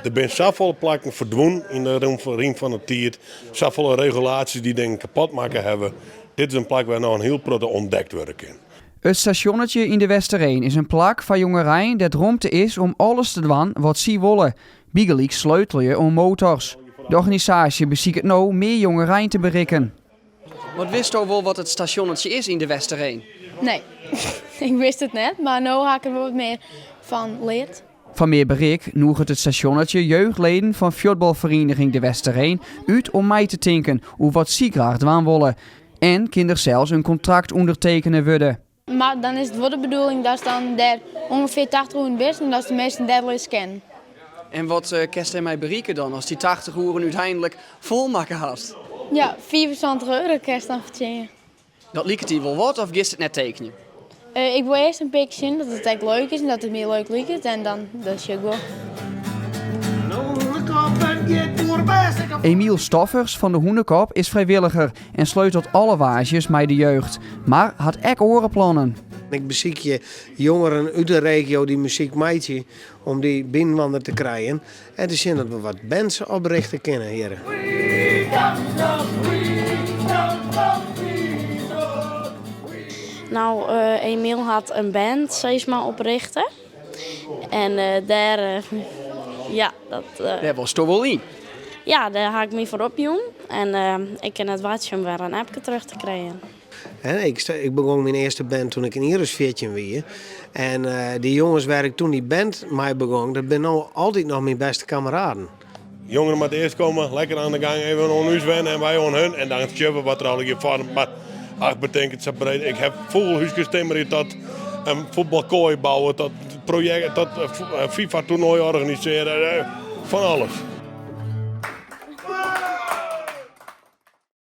Der binne safolle plakken ferdwûn yn de rin fan de tiid, safolle regulaasjes dy't dingen kapot makke hawwe. Dit is in plak wêr noch in hiel protte ûntdekt wurde kin. It stasjonnetje yn De Westereen is in plak foar jongerein dêr't romte is om alles te dwaan wat sy wolle, bygelyks sleutelje oan motors. De organisaasje besiket no mear jongerein te berikken. Want witsto wol wat it stasjonnetsje is yn De Westereen? Nee, ik wist it net, mar no ha ik der wol wat mear fan leard. Foar mear berik nûget it stasjonnetje jeugdleden fan fuotbalferieniging De Westereen út om mei te tinken oer wat sy graach dwaan wolle. En kin der sels in kontrakt ûndertekene wurde. Mar dan is it wol de bedoeling datst dan dêr ûngefear 80 oeren bist en datst de minsken dêr learst kennen. En wat kinst dêrmei berikke dan, ast dy 80 oeren úteinlik folmakke hast? Ja, 75 euro kinst dan fertsjinje. Dat liket dy wol wat of giest it net tekenjen? Ik wol earst in pear kear sjen dat it ek leuk is en dat it my leuk liket en dan dat sjoch ik wol. Emiel Stoffers fan de Hûnekop is frijwilliger en sleutelt alle woansdeis mei de jeugd, mar hat ek oare plannen. Ik besykje jongeren út de regio dy't muzyk meitsje om dy byinoar te krijen en te sjen dat we wat bands oprichte kinne hjir. No, Emiel hat in band sis mar oprichte. En dêr, ja, dat. Dêr wolsto wol yn? Ja, dêr ha ik my foar opjûn. En ik kin net wachtsje om wer in appke terug te krijen. Ik begûn myn earste band toen ik in jier as 14 wie. En dy jonges wêr ik toen dy band mei begûn, dat binne no altyd noch myn bêste kameraden. Jongeren moatte earst komme, lekker oan de gang, even oan ús wenne en wy oan hun. En dan sjogge we wat der allegear foar mar ach, betink it sa breed. Ik ha fûgelhúskes timmerje tot in fuotbalkoai bouwe, tot projekt, tot in FIFA-toernoai organisearje, fan alles.